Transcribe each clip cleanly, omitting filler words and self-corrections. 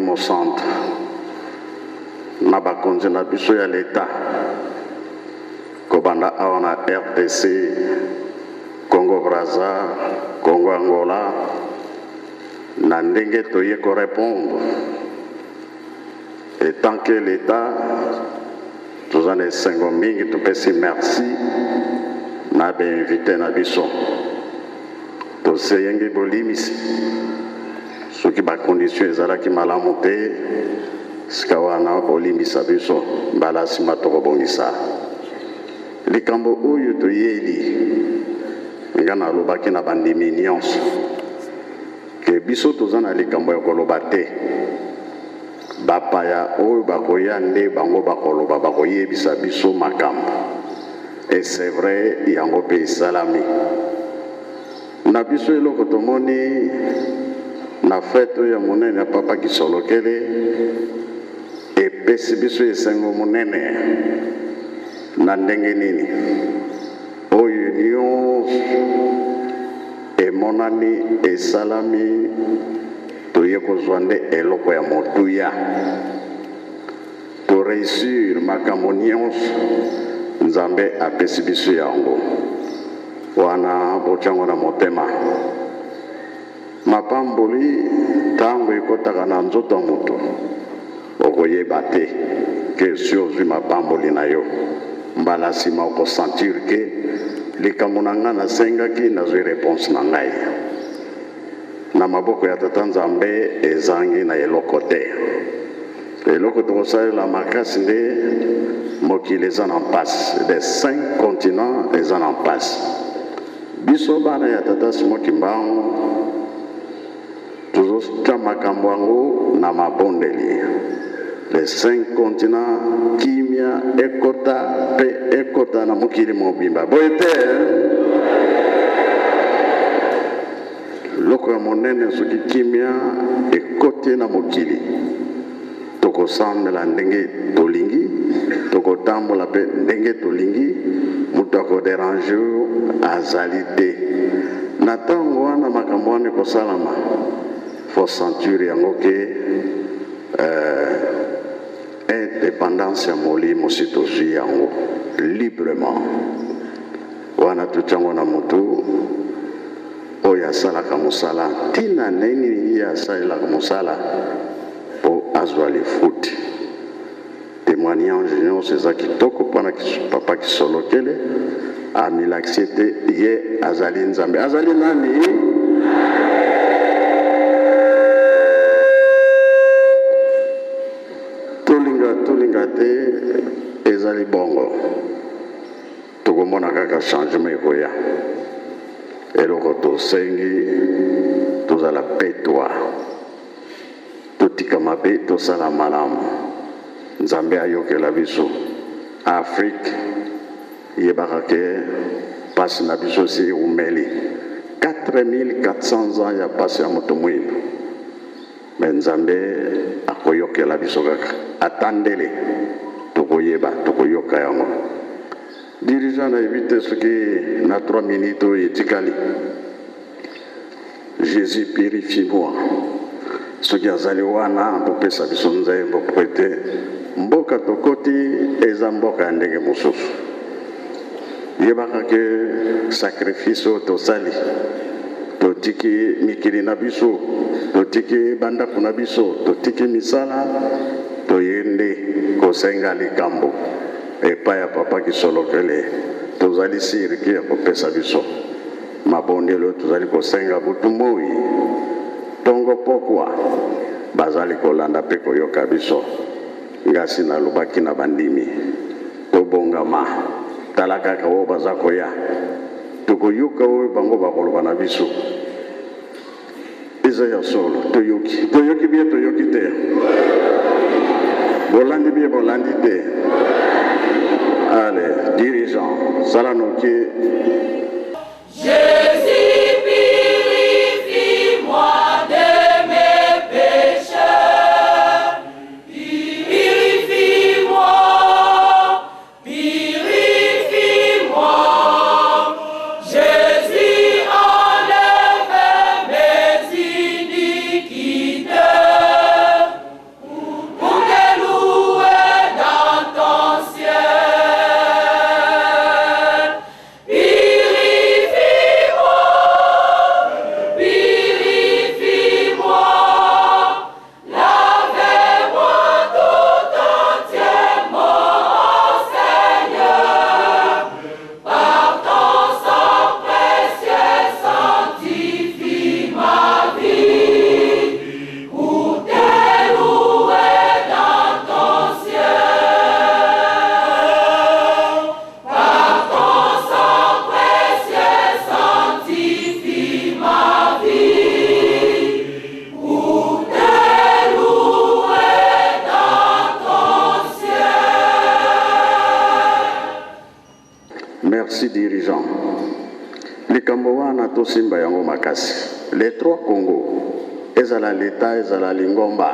Molimo Santu na bakonzi na biso ya leta kobanda awa na RDC, Congo Brazza, Congo Angola, na ndenge toye ko repondre et tant que l'Etat toza na esengo mingi, topesi merci na ba invité na biso. Tosengi bolimisi soki ba conditions ezalaki malamu te, sika wana bolimbisa biso, mbala nsima tokobongisa likambo oyo toyeli. Nga nalobaki na bandimi nyonso ke biso toza na likambo ya koloba te, bapaya oyo bakoya nde bango bakoloba, bakoyebisa biso makambo. Et c'est vrai, yango mpe esalami na biso. Eloko tomoni na fête oyo ya monene ya Papa Kisolokele epesi biso esengo monene. Na ndenge nini oyo nyonso emonani esalami, toye kozwa nde eloko ya motuya, toréussir makambo nyonso Nzambe apesi biso. Yango wana botyango na motema. Mapamboli ntango ekɔtaka na nzoto ya moto, okoyeba te ke si ozwi mapamboli na yo. Mbala nsima okosentir ke likambo na ngai nasengaki, nazwi réponse na ngai na maboko ya Tata Nzambe. Ezangi na eloko te. Eloko tokosalela makasi nde mokili eza na mpasi, les cinq continents eza na mpasi. Biso bana ya Tata Simon Kimbangu tozotya makambo yango na mabondeli. Les cinq continents, kimia ekota mpe ekota na mokili mobimba. Boye te, eloko ya monene, soki kimia ekoti na mokili, tokosambela ndenge tolingi, tokotambola mpe ndenge tolingi, moto akodéranger azali te. Na ntango wana makambo wana ekosalama, faut sentir yango ke indépendance ya molimo si tozwi yango librement. Wana totyango na motu oyo asalaka mosala, ntina nini ye asalelaka mosala mpo azwa lifuti. Témoignage nyonso eza kitoko mpona Papa Kisolokele. Amilakisi ete ye azali Nzambe. Azali nani? Tolinga tolinga te, ezali bongo. Tokomona kaka changement ekoya. Eloko tosengi, tozala petwa, totika mabe, tosala malamu. Nzambe ayokela biso. Afrique, yebaka ke mpasi na biso esi eumeli 4400 ans ya mpasi ya moto mwindo, mais Nzambe akoyokela biso kaka. Ata ndele tokoyeba, tokoyoka yango. Dirigeant, nayebi te soki na 3 minutes oyo etikali, Jésus purifie moi, soki azali wana, bopesa biso nzembo, po ete mboka tokoti eza mboka ya ndenge mosusu. Yebaka ke sacrifice oyo tosali, totiki mikili na biso, totiki bandako na biso, totiki misala, toye nde kosenga likambo epai ya Papa Kisolokele. Tozali sûr ke ya kopesa biso mabondeli oyo tozali kosenga butu moi, ntongo, pokwa. Bazali kolanda mpe koyoka biso. Ngasi nalobaki na bandimi, tobongama. Tala kaka oyo baza koya, tokoyoka oyo bango bakoloba na biso. Eza ya solo, toyoki, toyoki bien, toyoki te, bolandi bien, bolandi te. Allez, dirigeant, sala noki. Jésus, purifie-moi de mes péchés. Purifie-moi, purifie-moi. Jésus, enlève mes iniquités. dirigeants, likambo wana tosimba yango makasi. Les trois Congo, ezala leta, ezala lingomba,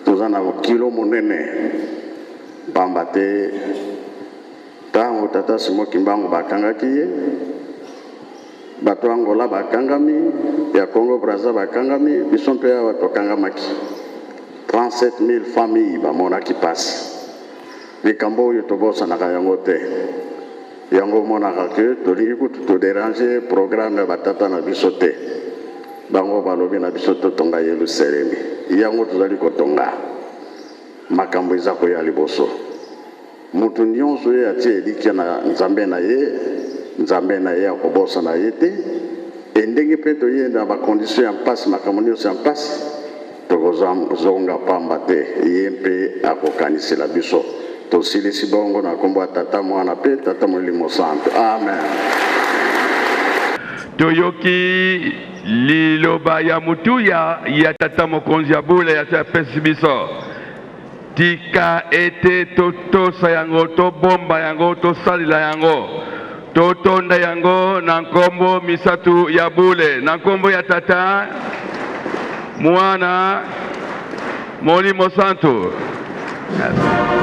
toza na kilo monene, pamba te ntango tata Simon Kimbangu bakangaki ye, bato Angola bakangami, ya Congo Brazza bakangami, biso mpe awa tokangamaki. 37 000 familles bamonaki pasi. Likambo oyo tobosanaka yango te. Yango omonaka ke tolingi kutu todéranger programme ya batata na biso te. Bango balobi na biso totonga Yelusalemi, yango tozali kotonga. Makambo eza koya liboso. Moto nyonso oyo atie elikya na Nzambe na ye, Nzambe na ye akobosana ye te. E ndenge mpe toye na bacondition ya mpasi, makambo nyonso ya mpasi, tokozonga pamba te. Ye mpe akokanisela biso. Tosilisi bongo na nkombo ya Tata, Mwana mpe Tata Molimo Santo. Amen. Toyoki liloba ya motuya ya tata mokonzi ya bule ya apesi biso. Tika ete totosa yango, tobomba yango, tosalela yango, totonda yango na nkombo misatu ya bule, na nkombo ya Tata, Mwana, Molimo Santu. Yes.